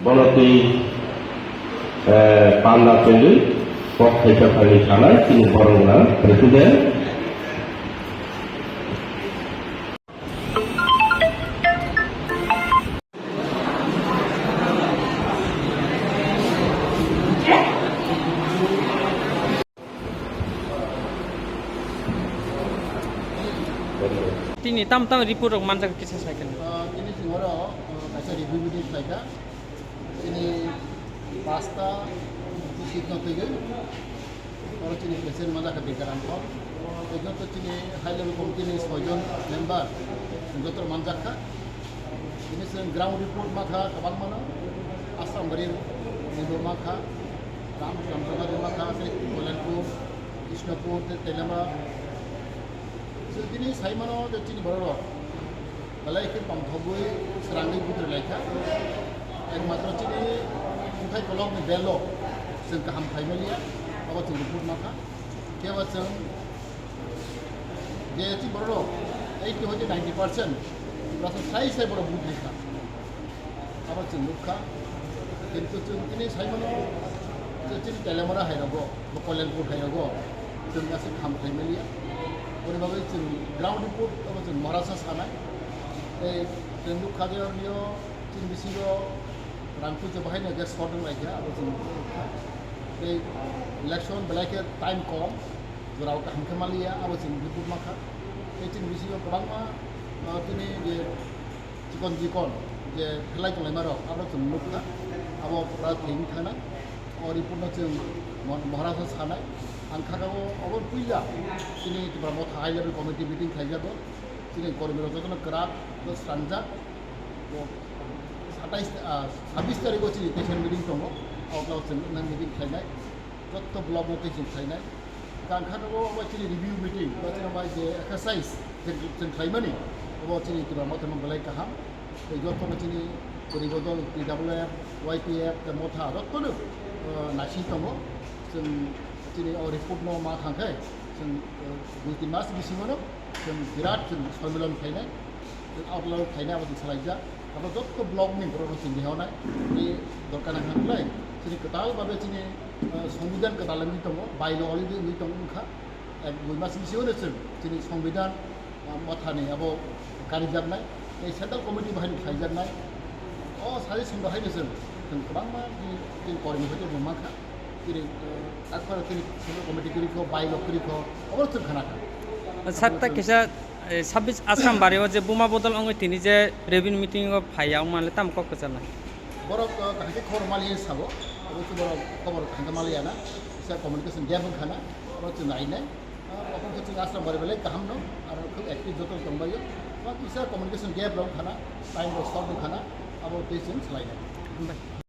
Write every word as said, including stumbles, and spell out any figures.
Bono twi, eh, panda twi kok khaisa thani sanai chini borok na president. Tini tam tam report rok manjak kisa cycle. Ah, tini chwng oro, ah, kaisa review meeting khlaikha. Tini pasta seat no twiwi. Oro chini president manjak kha Bikaram Kol. Tei joto chini high level committee ni soijon member joto manjak kha. Tini chwng ground report ma kha kwbangma no. Asambari ni bo ma kha, Ram, Ramsabari ma kha, tei Koilanpur, Krishnapur, tei Telama. So, tini sai mano je chini borok rok belai khe tongthogwi srangwi buthri lai kha. Ekmatro chini bwthai kolok ni belo chwng kaham khai maliya, abo chwng report ma kha. Khe bo chwng je chini borok rok eighty hoite ninety percent Tiprasa sai sai borok buthri kha. Abo chwng nukha. Kintu chwng tini sai mano je chini Teliamura hai rogo, bo Koilanpur hai rogo chwng aswk kaham khai maliya. Boni bagwi chwng ground report abo chwng Maharashtra sanai. Tei chwng nukha je ornio chini bisingo rang puisa bahai no je short wng lai kha, abo chwng nukha. Tei election belai khe time kom, jorao kaham khe maliya, abo chwng report ma kha. Tei chini bisingo kwbangma, ah, tini je chikon chikon je phelai tonglaima rok, abo chwng nukha, abo pura thwing thanai. O report no chwng Mo-, Maharashtra sanai. Ang kha o, obo puila chini Tipra Motha high level committee meeting khlaijago. Chini kormi rok jotono kwrak, bo srangjak. Bo satais, ah, sabis tarikh o chini teisen meeting tongo. Abo chwng nang meeting khlainai. Jotto block o tei chwng khlainai. Tang kha nogo obo chini review meeting, ba chini bai je exercise chwng, chwng khlaimani, obo chini Tipra Motha no belai kaham. Tei jotto no chini Kormi Bodol, T W F, Y P F, tei Motha jotto no, uh, naising tongo. Chwng chini o report no ma thang khe, chwng, uh, dui tin mas bisingo no chwng birat chwng sonmilan khlainai. Outlaw khaina abo chwng salaijak. Abo jotto block ni borok rok chwng lehonai. Tei dorkar nang kha kwlai. Chini kwtal babe chini, ah, Songbidan kwtal wngwi tongo, bylaw already wngwi tongo wngkha. Ek dui mas bisi ulo chwng chini Songbidan, ah, Mothani abo karijaknai. Tei Central Committee bo haino khlaijaknai. O suggestion bo haino chwng, chwng kwbangma chini, chini kormi hoite bo mankha. Chini, eh, takphano chini Central Committee kwrwi kho, bylaw kwrwi kho, obo chwng khna kha. Sir, ta kisa Eh, sabis Asrambari o je Buma Bodol wngwi tini je revenue meeting o phaiya, wngmani tamo kok kwchalnai? Borok, eh, kaham khe khobor maliya sabo, abo khe borok khobor thangkhe maliya na, kisa communication gap wngkha na, abo chwng nainai. Ah, obo khe chwng Asrambari belai kaham no, aro khub active joto tongbaio. Ba kisa communication gap rok wngkha na, time rok short wngkha na, abo tei chwng swlainai. Hambai.